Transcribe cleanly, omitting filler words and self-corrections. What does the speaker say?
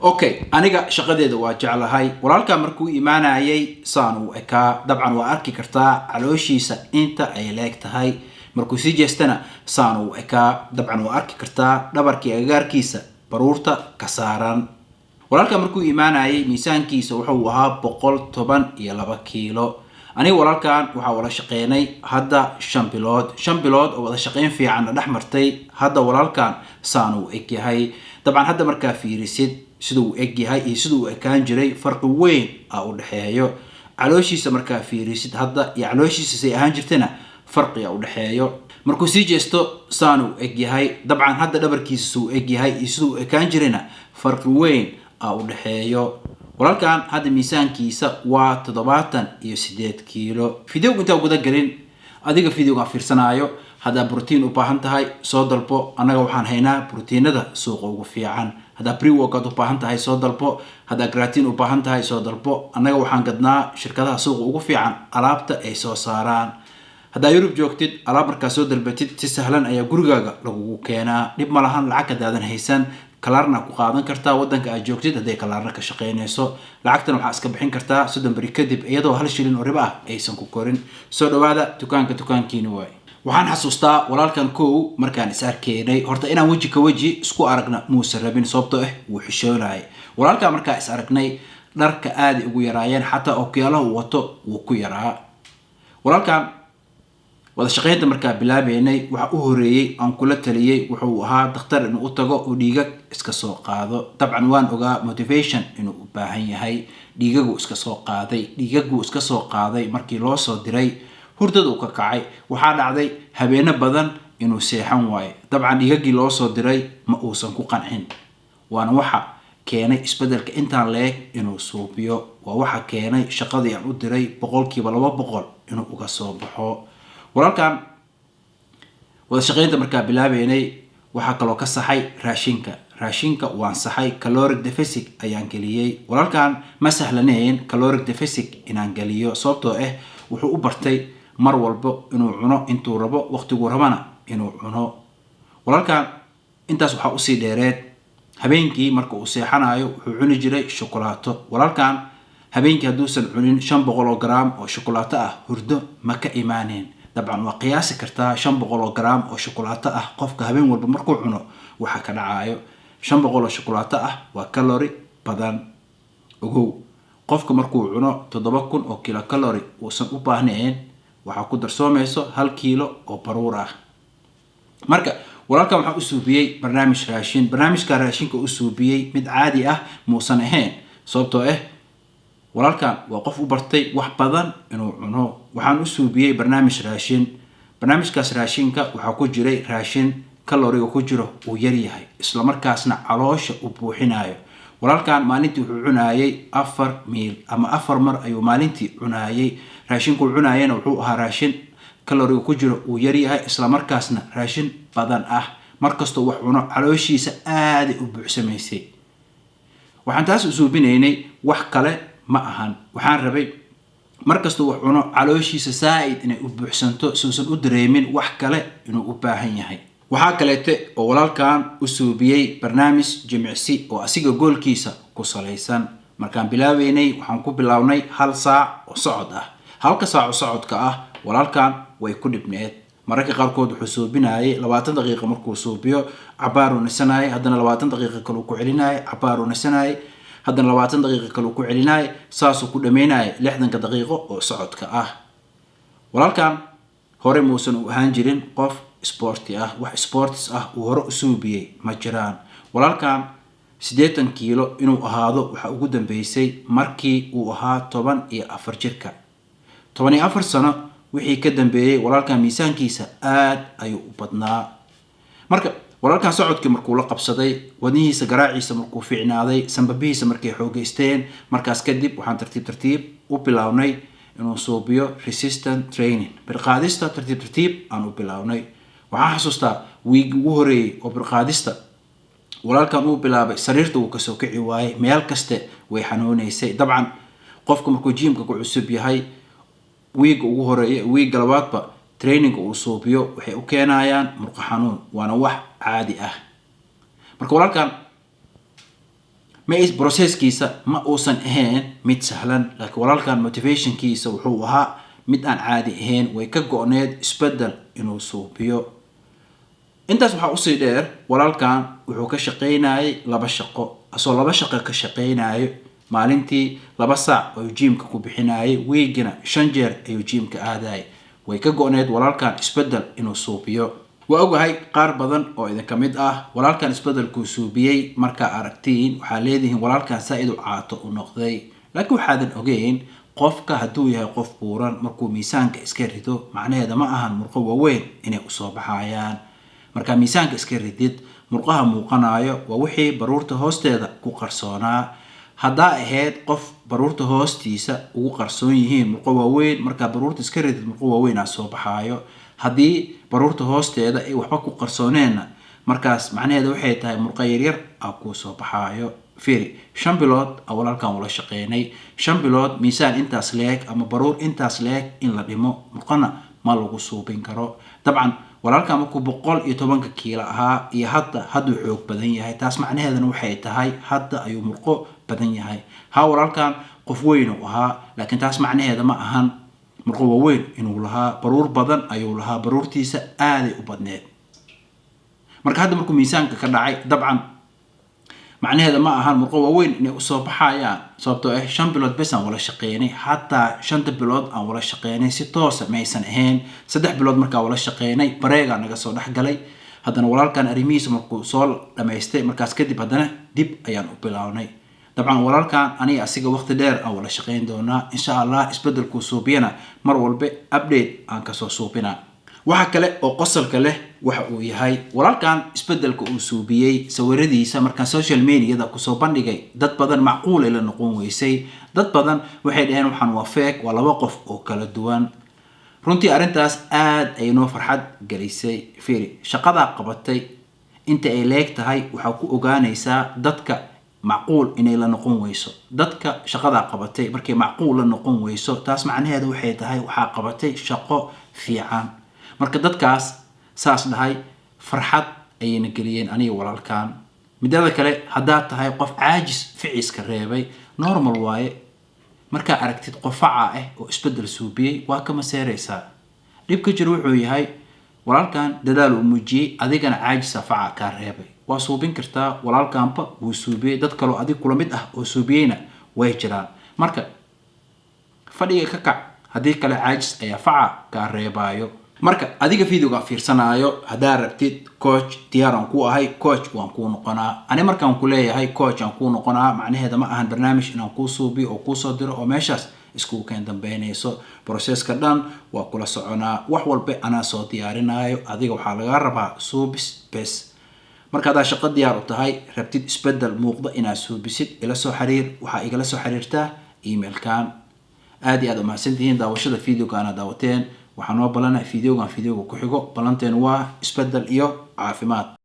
Okay, aniga shaqadeeda waa jeclahay. Walaalkaa markuu imaanayay saan uu ekaa. Dabcan waa arki kartaa calooshiisa inta ay leeg tahay. Markuu sii jeestana saan uu ekaa. Dabcan waa arki kartaa dhabarkii agagaarkiisa baruurta ka saaran. Walaalkaa markuu imaanayay miisaankiisa wuxuu ahaa 112 kiilo. Aniga walaalkan waxaa wada shaqeynay hadda 5 bilood, 5 bilood oo wada shaqeyn fiicanna dhex martay. Hadda walaalkan saan uu eg yahay. Dabcan hadda markaa fiirisid siduu u eg yahay iyo siduu u ekaan jiray, farqi weyn a u dhexeeyo. Calooshiisa markaa fiirisid hadda iyo calooshiisa say ahaan jirtana, farqiga u dhexeeyo. Markuu sii jeesto saan uu eg yahay. Dabcan hadda dhabarkiisa suu eg yahay iyo siduu u ekaan jirayna, farqi weyn a u dhexeeyo. Walaalkan hadda miisaankiisa waa 78 kiilo. Videoga intaa guda gelin, adiga videogaan fiirsanaayo, haddaa brotiin u baahan tahay, soo dalbo. Annaga waxaan haynaa brotiinada suuqa ugu fiican. Haddaa pre-workout u baahan tahay, soo dalbo. Haddaa creatine u baahan tahay, soo dalbo. Annaga waxaan gadnaa shirkadaha suuqa ugu fiican alaabta ay soo saaraan. Haddaa Yurub joogtid, alaab markaa soo dalbatid, si sahlan ayaa gurigaaga lagugu keenaa. Dhib ma lahan. Lacag hadaadan haysan, Klarna ku qaadan kartaa wadanka aad joogtid hadday Klarna ka shaqeynayso. Lacagtana waxaa iska bixin kartaa 30 beri kadib, iyadoo hal shilin oo ribo ah aysan ku korin. Soo dhawaada dukaanka, dukaankiina waay. Waxaan xasuustaa walaalkan kow markaan is arkeynay, horta inaan weji ka weji isku aragna muusan rabin, sababtoo ah wuu xishoonayay. Walaalkaa markaa is aragnay, dharka aaday ugu yaraayeen, xataa ookiyaalaha uu wato wuu ku yaraa. Walaalkan wada shaqeynta markaa bilaabeynay, waxa u horeeyey aan kula taliyey wuxuu ahaa dakhtar inuu u tago oo dhiigag iska soo qaado. Dabcan waan ogaa motivation inuu u baahan yahay. Dhiigagu iska soo qaaday, dhiigaguu iska soo qaaday. Markii loo soo diray, hurdadu ka kacay. Waxaa dhacday habeeno badan inuu seexan waayo. Dabcan dhiigagii loo soo diray ma uusan ku qancin, waana waxa keenay isbedelka intaan leeg inuu suubiyo. Waa waxa keenay shaqadii aan u diray 200% inuu uga soo baxo. Walaalkan wada shaqeynta markaa bilaabeynay, waxaa kaloo ka saxay raashinka. Raashinka waan saxay, caloric deficit ayaan geliyey. Walaalkan ma sahlanayn caloric deficit inaan geliyo, sababtoo ah wuxuu u bartay mar walbo inuu cuno intuu rabo, waqtiguu rabana inuu cuno. Walaalkan intaas waxaa usii dheereed, habeenkii marka uu seexanayo wuxuu cuni jiray shukulaato. Walaalkan habeenkii hadduusan cunin 500 oo garaam oo shukulaato ah, hurdo ma ka imaaneen. Dabcan waa qiyaasi kartaa 500 oo garaam oo shukulaato ah qofka habeen walba markuu cuno waxa ka dhacayo. 500 oo shukulaato ah waa calorie badan. Ogow, qofka markuu cuno 7000 oo kilo calorie uusan u baahnayn, waxaa ku darsoomayso 1 kiilo oo baruur ah. Marka walaalkan waxaa u suubiyey barnaamij raashin. Barnaamijka raashinka u suubiyey mid caadi ah muusan ahayn, sababtoo ah walaalkan waa qof u bartay wax badan inuu cuno. Waxaan u suubiyey barnaamij raashin. Barnaamijkaas raashinka waxaa ku jiray raashin calorie-ga ku jiro uu yaryahay, islamarkaasna caloosha u buuxinayo. Walaalkan maalintii wuxuu cunaayay afar meal ama afar mar ayuu maalintii cunaayay. Raashinkuu cunaayana wuxuu ahaa raashin calorie-ga ku jiro uu yaryahay, islamarkaasna raashin badan ah. Markastoo wax cuno, calooshiisa aaday u buuxsamaysay. Waxaan taas u suubinaynay wax kale ma ahan, waxaan rabay markastuu wax cuno calooshiisa saa-id inay u buuxsanto, suusan u dareemin wax kale inuu u baahan yahay. Waxaa kaleete oo walaalkan u suubiyey barnaamij jimicsi oo asiga goal-kiisa ku salaysan. Markaan bilaabeynay, waxaan ku bilownay hal saac oo socod ah. Halka saac oo socodka ah walaalkan way ku dhibneed. Mararka qaarkood wuxuu suubinayay 20 daqiiqa. Markuu suubiyo, cabaaruu nisanayay, haddana 20 daqiiqa kaluu ku celinayay, cabaaruu nisanayay, haddana 20 daqiiqa kaluu ku celinayay. Saasuu ku dhameynayay 60-ka daqiiqo oo socodka ah. Walaalkan hore muusan u ahaan jirin qof sporty ah. Wax sports ah uu hore u suubiyey ma jiraan. Walaalkan 80 kiilo inuu ahaado waxaa ugu dambeysay markii uu ahaa 14 jirka. 14 sano wixii ka dambeeyey, walaalkan miisaankiisa aad ayuu u badnaa. Marka walaalkan socodkii markuu la qabsaday, wadnihiisa garaaciisa markuu fiicnaaday, sanbabihiisa markay xoogeysteen, markaas kadib waxaan tartiib tartiib u bilownay inuu suubiyo resistant training. Birqaadista tartiib tartiib aan u bilownay. Waxaan xasuustaa week ugu horeeyey oo birqaadista walaalkan uu bilaabay, sariirta wuu kasoo kici waayey, meel kaste way xanuuneysay. Dabcan qofka markuu gym-ka ku cusub yahay, week-ga ugu horeeya, week-ga labaadba training-ga uu suubiyo waxay u keenayaan murqo xanuun, waana wax caadi ah. Marka walaalkan Ma processkiisa ma uusan ahayn mid sahlan, laakiin walaalkan motivationkiisa wuxuu ahaa mid aan caadi ahayn. Way ka go-need isbedel inuu suubiyo. Intaas waxaa usii dheer, walaalkan wuxuu ka shaqaynayay 2 shaqo. Asoo 2 shaqo ka shaqaynayo, maalintii 2 saac ayuu gymka ku bixinayay, wiigina 5 jeer ayuu gymka aadayay. Way ka go-need walaalkan isbedel inuu suubiyo. Waa ogahay qaar badan oo idinka mid ah walaalkan isbedelkuu suubiyey markaa aragtiin waxaa leedihiin walaalkan saa-id u caato u noqday, laakiin waxaadan ogeyn qofka hadduu yahay qof buuran markuu miisaanka iska rido macnaheeda ma ahan murqo waaweyn inay usoo baxayaan. Markaa miisaanka iska ridid, murqaha muuqanayo waa wixii baruurta hoosteeda ku qarsoonaa. Haddaa ahayd qof baruurta hoostiisa ugu qarsoon yihiin murqo waaweyn, markaa baruurta iska ridid murqo waaweyn aa soo baxaayo. Haddii baruurta hoosteeda ay waxba ku qarsooneenna, markaas macnaheeda waxay tahay murqo yaryar aa kuu soo baxaayo. Fiiri, 5 bilood aa walaalkan ula shaqeynay. 5 bilood miisaan intaas leeg ama baruur intaas leeg in la dhimo, murqana ma lagu suubin karo. Dabcan walaalkan markuu 110-ka kiilo ahaa iyo hadda, hadduu xoog badan yahay. Taas macnaheedana waxay tahay hadda ayuu murqo badan yahay. Ha, walaalkan qof weyn uu ahaa, laakiin taas macnaheeda ma ahan murqo waaweyn inuu lahaa. Baruur badan ayuu lahaa, baruurtiisa aaday u badneed. Marka hadda markuu miisaanka ka dhacay, dabcan macnaheeda ma ahan murqo waaweyn inay usoo baxayaan, sababtoo ah 5 bilood bes aan wala shaqeynay. Xataa 5-ta bilood aan wala shaqeynay si toosa maysan ahayn. 3 bilood markaa wala shaqeynay, bareegaa naga soo dhexgalay. Haddana walaalkan arrimihiisa markuu soo dhamaystay, markaas kadib haddana dib ayaan u bilownay. Dabcan walaalkan aniga asiga waqti dheer aan wala shaqeyn doonaa insha Allah. Isbedelkuu suubiyana mar walba update aan kasoo suubinaa. Waxa kale oo qosolka leh waxa uu yahay walaalkan isbedelka uu suubiyey sawiradiisa markaan social mediada kusoo bandhigay, dad badan macquul ay la noqon weysay. Dad badan waxay dhaheen waxaan waa fake, waa 2 qof oo kala duwan. Runtii arrintaas aad ay noo farxad gelisay. Fiiri, shaqadaa qabatay inta ay leeg tahay waxaa ku ogaanaysaa dadka macquul inay la noqon weyso. Dadka shaqadaa qabatay markay macquul la noqon weyso, taas macnaheeda waxay tahay waxaa qabatay shaqo fiican. Marka dadkaas saas dhahay farxad ayayna geliyeen aniga walaalkan. Midada kale, haddaad tahay qof caajis ficiiska reebay, normal waaye. Markaa aragtid qofaca ah oo isbedel suubiyey, waa ka maseeraysaa. Dhibka jir wuxuu yahay walaalkan dadaal uu muujiyey, adigana caajisa faca kaa reebay. Waa suubin kartaa, walaalkanba wuu suubiyey, dad kaloo adig kula mid ah oo suubiyeyna way jiraan. Marka fadhiga ka kac, haddii kale caajis ayaa faca kaa reebaayo. Marka adiga videoga fiirsanaayo, haddaa rabtid coach, diyaar aan ku ahay, coach waan kuu noqonaa. Ani markaan ku leeyahay coach aan kuu noqonaa, macnaheeda ma ahan barnaamij inaan kuu suubiyo oo kuusoo diro oo meeshaas iskugu keen dambeynayso. Processka dhan waa kula soconaa, wax walba anaa soo diyaarinaayo, adiga waxaa lagaa rabaa suubis bes. Marka haddaa shaqo diyaar u tahay, rabtid isbedel muuqda inaad suubisid, ila soo xiriir. Waxaa igala soo xiriirtaa emailkan. Aad iyo aad umahadsantihiin daawashada videoga aana daawateen. Waxaa noo balana videogan videoga ku xigo. Balanteen waa isbedel iyo caafimaad.